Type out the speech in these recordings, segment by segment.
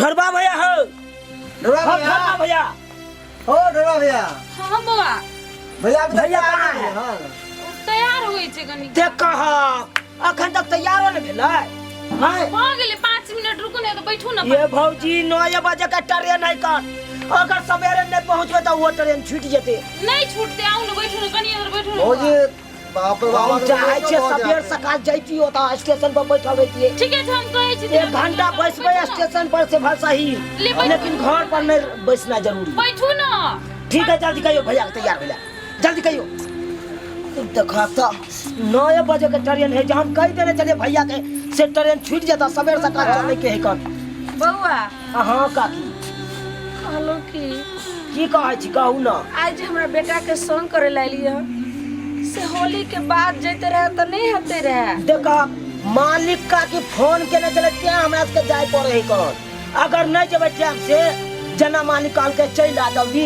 ढोरबा भैया हो। ढोरबा हाँ, भैया। ढोरबा भैया। हो ढोरबा भैया। हाँ बौआ। भैया अभी तक भैया तैयार कहाँ नहीं है? हाँ। तैयार होइ छै कनी। देख कह अखन तक तैयारो नहीं भेलै। हाँ भऽ गेलै, 5 मिनट रुकू ने तऽ बैठू ने। ये भौजी 9 बजे के ट्रेन है कन, अगर सवेरे नहीं पहुंचबे तो वो ट्रेन छूट जेते। नहीं छूटते, आउ ने बैठू ने कनी देर बैठू ने। भौजी बाप रे बाप, हम चाहे छियै बहुत सबेर जाते। सकाल जैती ओतऽ स्टेशन पर बैठल रहितियै। ठीके छै, हम कहै छी। 1 घंटा बैसबै स्टेशन पर से भल सही, ले बैठू। लेकिन घर पर नहीं बैसना जरूरी। बैठू ना। ठीक है, जल्दी कहियो भैया के तैयार भेला, जल्दी कहियो। देखा तो 9 बजे के ट्रेन है, जहाँ हम कह देने चलिए भैया के से ट्रेन छूट जाता, सवेर सकाल चले के है कन। बौआ। हाँ काकी। कहलहुँ की की कहै छी कहू ना। आज जे हमरा बेटा के संग करे ला एलियै से होली के बाद जैते रहे तऽ नहीं हेते रहे। देखा मालिक काकी फोन केने चले तें हमरा सबके जाय पड़े है कन, अगर नहीं जेबै टाइम से जना मालिक कहलकै चलि आ जल्दी,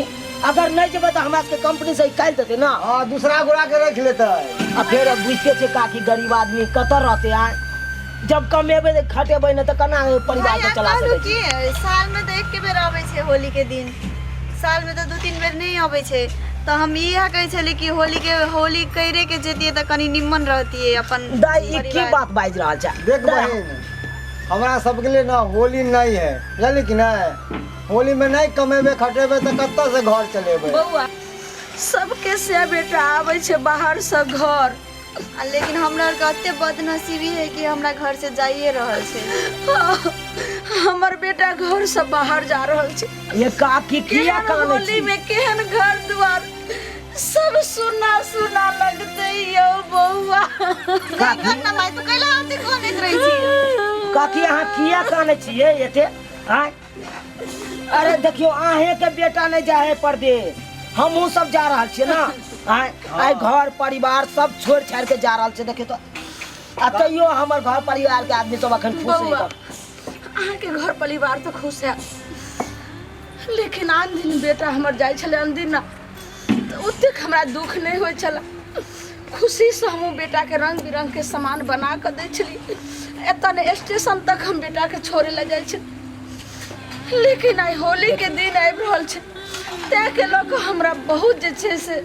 अगर नहीं जेबै तऽ हमरा सबके कंपनी से निकालि देतै ना। हाँ दूसरा गोरा के रख लेतै। आ फेर बुझते छै काकी गरीब आदमी कतऽ रहतै आय, जब कमेबै खटेबै ने तऽ केना परिवार के भैया, चला कहलहुँ सकै छी। कि साल में तऽ एके बेर अबै छै होली के दिन, साल में तऽ 2-3 बेर नहीं अबै छै, तऽ हम इएह कहै छली कि होली के होली करे के जैतियै तऽ कनी निम्मन रहतियै अपन दाइ ई की परिवार। बात बाजि रहल छै? देख दाइ, बहिन, हमरा सबके लिए ना होली नहीं है, बुझली कि नहीं? होली में नहीं कमेबे खटेबे तऽ कतऽ से घर चलेबे? बौआ सबके से बेटा आबै छै बाहर से घर, आ लेकिन हमरा आरके एते बदनसीबी है कि हमरा घर से जाइए रहल छै। हाँ, हमर बेटा घर से बाहर जा रहल छै। ये काकी किया केहन कानै होली छी? में केहन घर द्वार सब सुना सुना लगते यौ बौआ। काकी ना माय, तू कैला अथी कानैत रहै छी? काकी अहाँ किया कानै छियै एते? आँय? अरे देखियो अहें के बेटा नहीं जाए है परदेश, हमहूँ सब जा रहल छियै ना। आँय आइ घर परिवार सब छोड़ि छाड़ि के जा रहल छै देखियो तो, आ तैयो हमर घर परिवार के आदमी सब अखन खुश है। बौआ अहाँके घर परिवार तऽ खुश है, लेकिन आन दिन बेटा हमर जाइ छलै आन दिन ना तऽ ओतेक हमरा दुख नहि होइ छलै, खुशीसँ हमहूँ बेटाके रङ्ग बिरङ्गके सामान बना कऽ दै छलियै, एतऽ ने स्टेशन तक हम बेटाके छोड़ै लए जाइ छलियै, लेकिन आइ होलीके दिन आबि रहल छै ताहिके लऽ कऽ हमरा बहुत जे छै से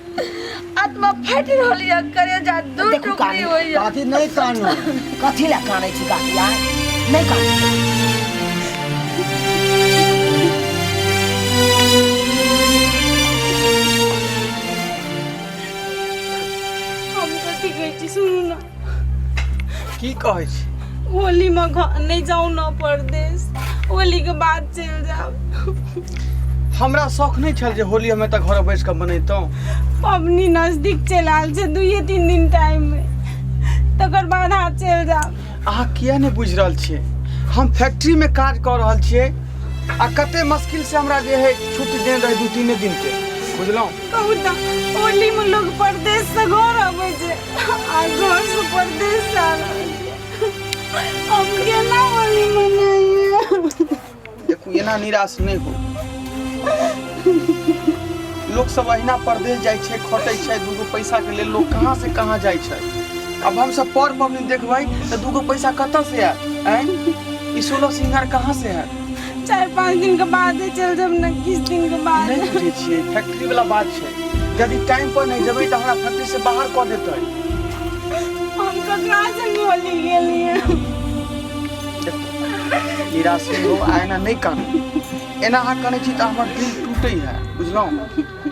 आत्मा फाटि रहल यऽ, करेजा दू देखू टुकड़ी कानी। होइए। काकी नहीं कानू। कथी लए कानै छी काकी? आइ नहि कानू। हम कथी कहै छी सुनू ना। की कहै छी? होली में नहीं जाऊ ना परदेश, होली के बाद चलि जाओ। हमरा शौक नहीं छल जे होली हम एतऽ घर बैस कऽ मनैतहुँ। पबनी नजदीक चलि आयल छै, 2-3 दिन टाइम में, तकर बाद अहाँ चलि जाओ। अहाँ किया नहीं बुझि रहल छियै, हम फैक्ट्री में काज कऽ रहल छियै आ कते मुश्किल से हमरा जे है छुट्टी देने रहे 2-3 दिन के, बुझलहुँ? कहू तऽ होली में लोग परदेश से घर अबै छै आ घर से परदेश जा रहल छै, हम केना होली मनाइए? देखू एना निराश नहीं हो, लोग सब अहिना परदेश जाइ छै, खटै छै, 2 पैसा के लेल लोग कहाँ से कहाँ जाइ छै। अब हम सब पर पबनी देखबै तऽ 2 पैसा कतऽ से आयत? आँय ई 16 श्रृंगार कहाँ से आयत? 4-5 दिन के बाद चल जब ना, किस दिन के बाद। नहीं बुझै छियै, फैक्ट्री वाला बात छै, यदि टाइम पर नहीं जेबै तऽ हमरा फैक्ट्री से बाहर कऽ देतै। हम ककरा संग होली गेलियै? निराश नहीं हो, आ एना नहीं कानू, एना अहाँ कनै छी तऽ हमर दिल टूटै है, बुझलहुँ?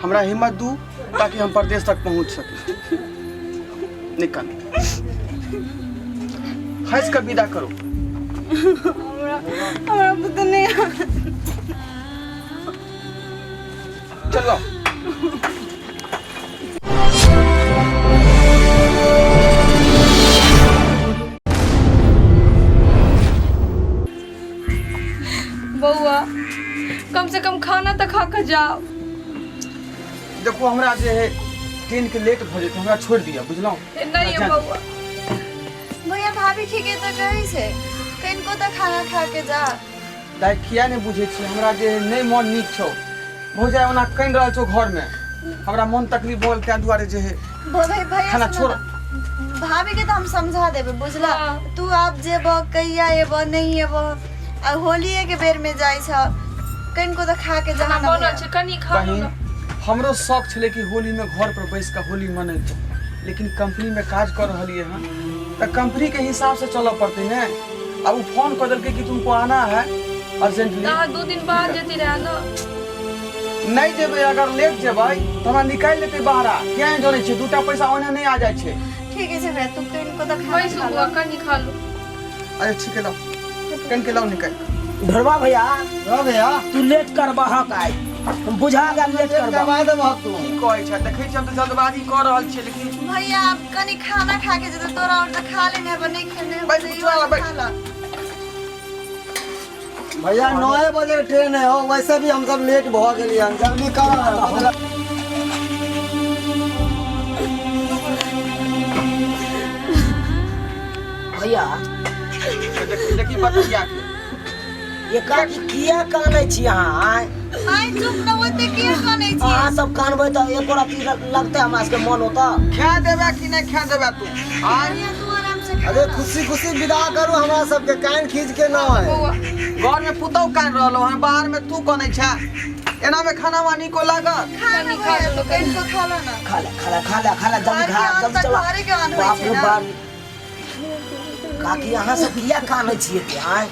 हमरा हिम्मत दू ताकि हम परदेश तक पहुँच सकी। नहीं कानू, हंस कऽ विदा करू। हमरा हमरा पता नहीं। चलो बौआ कम से कम खाना तऽ खा कऽ जाओ। देखू हमरा जे है ट्रेन के लेट भऽ जेतै, हमरा छोड़ि दिअ, बुझलहुँ? नहीं जा। बौआ। भैया भाभी ठीके तऽ कहै छै, कनिको तऽ खाना खा के जा। दाइ किया नहि बुझै छी, हमरा जे है नहि मन नीक छौ, भौजाइ ओना कनि रहल छौ घरमे, हमरा मन तकलीफ भऽ गेल ताहि दुआरे जे है भैया खाना सुनो छोड़। ना, भाभी के तऽ हम समझा देबै, बुझला? हाँ। तू आब जेबह कहिया एबह नहीं एबह, आ होलिये के बेर में जाइ छ कनिको तऽ खा के खाना जहाँ बनल छै कनि खा लू बहिन ने। हमरो शौक छलै कि होलीमे घर पर बैस कऽ होली मनैतहुँ, लेकिन कंपनीमे काज कऽ रहलियै हँ तऽ कंपनीके हिसाबसँ चलऽ पड़तै ने। आ ओ फोन कऽ देलकै कि तुमको आना है अर्जेंटली। तऽ अहाँ 2 दिन बाद जेती रहए ने। नहि जेबै, अगर लेट जेबै तऽ हमरा निकालि देतै बाहरा। किया नहि जनै छियै, 2टा पैसा ओहिना नहि आ जाइ छै। ठीक छै भैया, तू कनिको तऽ खाना बैसू खा बौआ, ल। कनि खा लू। अच्छा ठीक है, लाओ कनिके लाओ निकालि कऽ। ढोरबा भैया, रह भैया, तू लेट करबहक आइ, हम बुझा गेल लेट करबह। करबा देबह तू। की कहै छै, देखै छियै हम तऽ जल्दबाजी कऽ रहल छियै, लेकिन भैया आब कनि खाना खा के जेतै, तोरा और तऽ खा लेने हेबऽ, नहि खेने हेबऽ बैठ, तऽ चल, इहो बैठ। खा ल। भैया 9 बजे ट्रेन है हो, वैसे भी हम सब लेट भऽ गेलियै हन, जल्दी कर। भैया देखी देखी बतिया के ये काकी किया कानै छी अहाँ आँय? माय चुप न ओते किया कानै छी? अहाँ सब कानबै तऽ एको रत्ती लगतै हमरा सबके मन ओतऽ? खा देबे कि नहि खा देबे तू आँय? भैया तू आराम से खा अरे ना। खुशी खुशी विदा करू हमरा सबके, कान खींच के न है। बौआ घर में पुतहु कान रहलो हन, बाहर में तू कनै छे, एना में खाना वा नीको लागत? खा ना कनि खा भैया, लो, तू कनिको खा लो ना। खा ले खा ले खा ले खा ले, जल्दी घरके खा, अन्न जल्दी तऽ चला। घरेके अन्न होइ बाप छै रे ना। बाप, काकी अहाँ सब किया कानै छियै एते, आँय?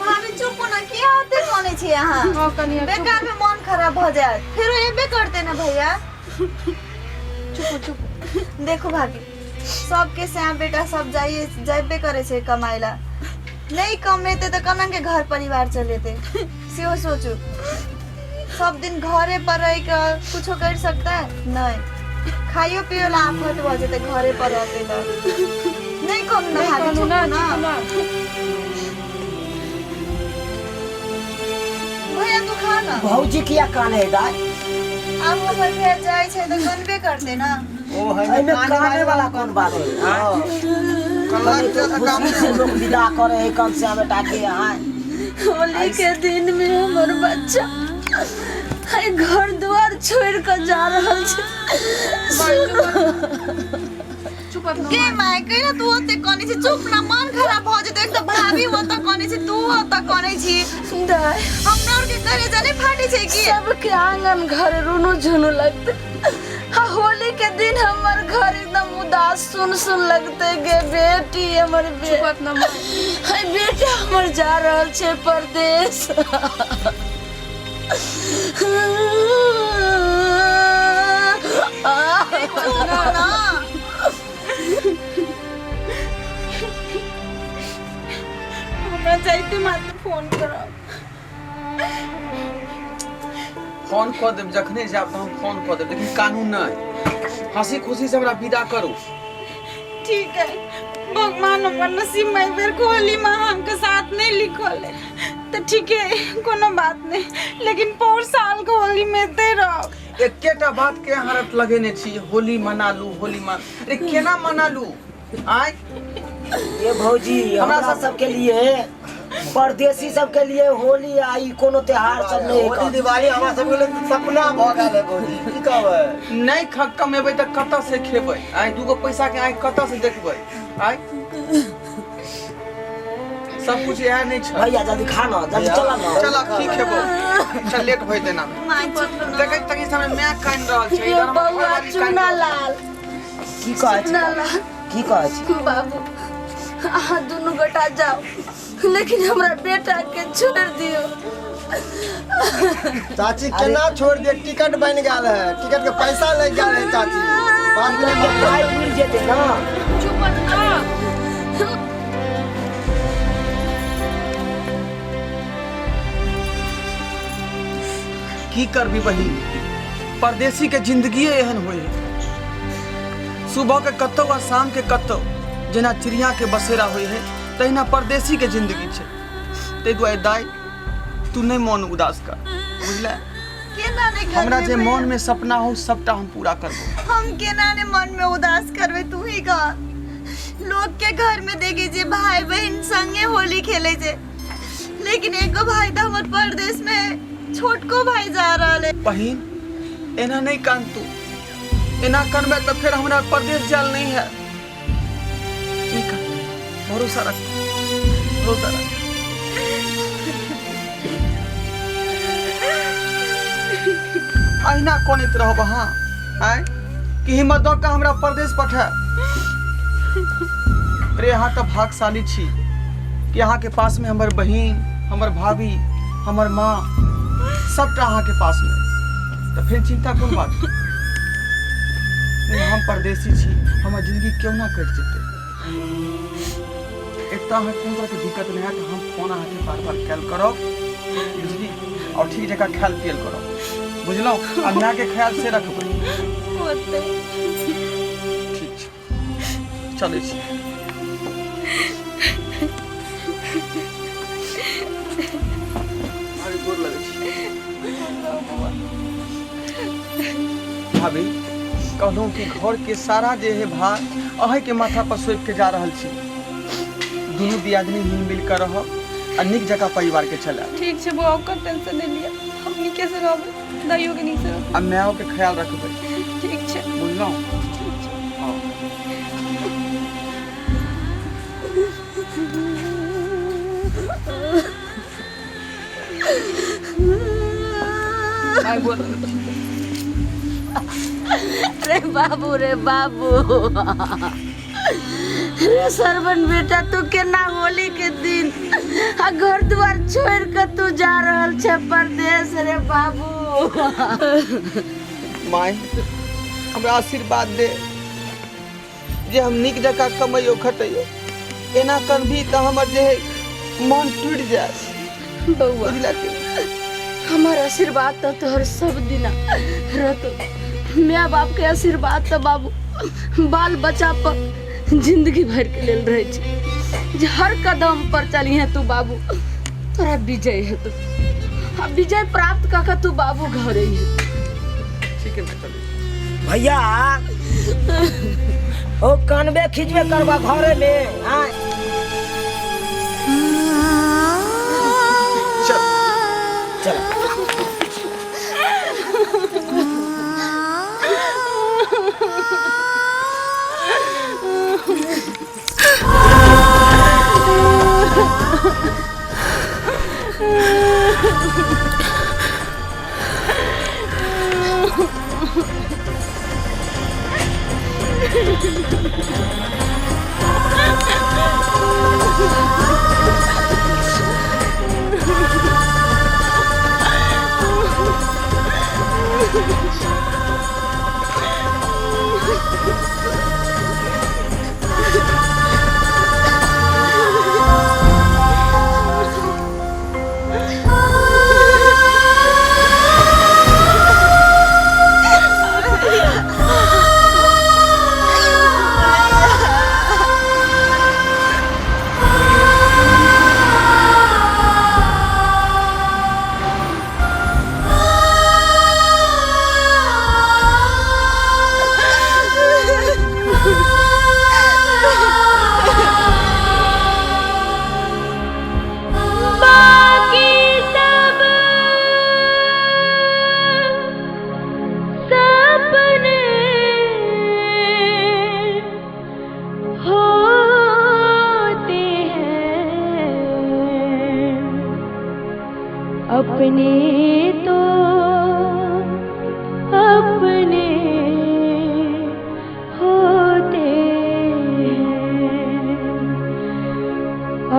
भाभी चुप ना, किया ओते कानै छी अहाँ? हँ कनिया चुप। बेकार में मन खराब भऽ जायत, फेरो एबे करते ना भैया। चुप चुप। देखो भाभी, सबके श्याम बेटा सब जाइए जाबे करे छै कमाइ ला, नहीं कमेते तऽ केना के घर परिवार चलेते, सेहो सोचू। सब दिन घरे पर रह के कुछो कर सकता है नहीं, खाइयो पियो ला आफत भऽ जेतै घरे पर रहते तऽ। नहीं कम ना नहि भाभी, कहलहुँ चुप ना, ना चुप ना। भैया तू खा ना। भौजी किया कानै है दाइ? आब हमर भैया जाइ छै तऽ कनबे करते ना। ओ है एहिमे काने वाला कोन बात है आँय? कल्ला के तऽ काम खुशी से लोग विदा करे है कम से बेटा के आँय। होली के दिन में हमर बच्चा है घर द्वार छोड़ के जा रहल छै। चुप ना। के माय कहिना तू ओते कनै छी, चुप ना, मन खराब भऽ जेतै। एक तऽ भाभी ओतऽ कनै छै, तू ओतऽ कनै छी, दाइ हमरा आर के करेजा नहि फाटै छै की? सबके आंगन घर रुनु झुनु लगते, आ होली के दिन हमर घर एकदम उदास सुन सुन लगते गे बेटी हमर बे चुप ना माय। है बेटा हमर जा रहल छै परदेश। चुप ना। हमरा जाइते मात्र फोन करब। फोन कऽ देब, जखने जायब तऽ हम फोन कऽ देब, लेकिन कानून नहि, हंसी खुशी से हमरा विदा करू। ठीक है, भगवान हमर नसीब में एहि बेर होली में अहाँके साथ नहीं लिखल है तऽ ठीक है, कोनो बात नहीं, लेकिन पौर साल के होली में एते रहब। एकेटा बात के अहाँ रट लगेने छी, होली मना लू, होली मना, अरे केना मना लू आँय? ये भौजी हमरा हमरा सबके लिए, परदेसी सबके लिए होली आ ई कोनो त्योहार सब नहीं होली दिवाली हमरा सबके लिए सपना भऽ गेल है भौजी, की कहबै? नहि कमेबै तऽ कतऽ से खेबै आँय? 2 गो पैसा के आँय कतऽ से देखबै आँय? सब कुछ इएह नहि छै। भैया जल्दी खा ना, जल्दी चला ना। चल आब की खेबो, चल लेट होइत एना। माय चुप ना। देखै तकी समय माय कानि रहल छै, यो इधर हमर बौआ घरवाली कानि चूना रहल छै। लाल। की कहै छी? चूना लाल। की कहै छी? बाबू अहाँ दुनू गोटा जाओ, लेकिन हमरा बेटा के छोड़ दियो। चाची केना छोड़ दिए, टिकट बनि गेल है, टिकट के पैसा लागि गेल है चाची, बात नहि मानू। पाइ मिल जेतै ना। चुप ना। की करबी बहिन, परदेसी के जिंदगी एहन होइ है, सुबह के कतौ आ शाम के कतौ, जेना चिड़िया के बसेरा होइ है तहिना परदेसी के जिंदगी छै। ताहि दुआरे दाइ तू नहि मन उदास कर, बुझले? केना नहि करबै हमरा जे भैया? मन में सपना हो सबटा हम पूरा करबो। हम केना ने मन में उदास करबै, तू ही कह। लोग के घर में देखे जे भाई बहन संगे होली खेले छै, लेकिन एगो भाई तऽ हमर परदेश में छोटको भाई जा रहल है। बहिन एना नहीं कान, तू एना कानबे तऽ फेर हमरा परदेश जायल नहीं है। नहीं कान, भरोसा रख। दोसरा। अहिना कनैत रहब अहाँ आँय कि हिम्मत दऽ कऽ हमरा परदेश पठायब? अरे अहाँ तऽ भागशाली छी कि अहाँके पासमे हमर बहिन, हमर भाभी, हमर माँ सबटा अहाँके पासमे, तऽ फेर चिंता कोन बात? नहीं, हम परदेसी छी, हमर जिंदगी क्यों ना कटि जेतै। एतऽ अहाँके कोनो तरहके दिक्कत नहि हैत, हम फोन अहाँके बार बार कयल करब बुझली, और ठीक जकाँ खायल पियल करब बुझलहुँ, आ मायके ख्याल से रखबै। होतै। ठीक छै, चलै छी। भाभी गोर लगै छी। भाभी कहलहुँ कि घर के सारा जे है भार अहींके माथा पर सौंप के जा रहल छी, दुनू दियादनी मिल मिल कर रहब आ नीक जकाँ परिवार के चलायब। ठीक छै बौआ, ओकर टेंशन नहि लिअ, हम नीके से रहबै, दाइयो के नीक से रखबै आ मायो के ख्याल रखबै। ठीक छै बुझलहुँ? ठीक छै। हँ। माय गोर लगै छी। रे बाबू, रे बाबू, रे सरवन बेटा, तू केना होली के दिन आ घर द्वार छोड़ के तू जा रहल छे परदेश रे बाबू? माय हमरा आशीर्वाद दे जे हम नीक जकाँ कमैयो खटैयो, एना करबी तऽ हमर जे है मन टूटि जायत। बौआ बुझला कि? हमार आशीर्वाद तो तोहर सब दिना रहतो। माय बाप के आशीर्वाद तो बाबू बाल बच्चा पर जिंदगी भर के लेल रहे छै, जे हर कदम पर चली है तू बाबू, तोरा विजय है तू, आ विजय प्राप्त कऽ के तू बाबू घर है। ठीक है, मैं चलै छी। भैया ओ कानबे खींचबे करबा घरे में आय। चल चल। बाकी सब सपने होते हैं, अपने तो अपने होते हैं,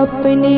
अपने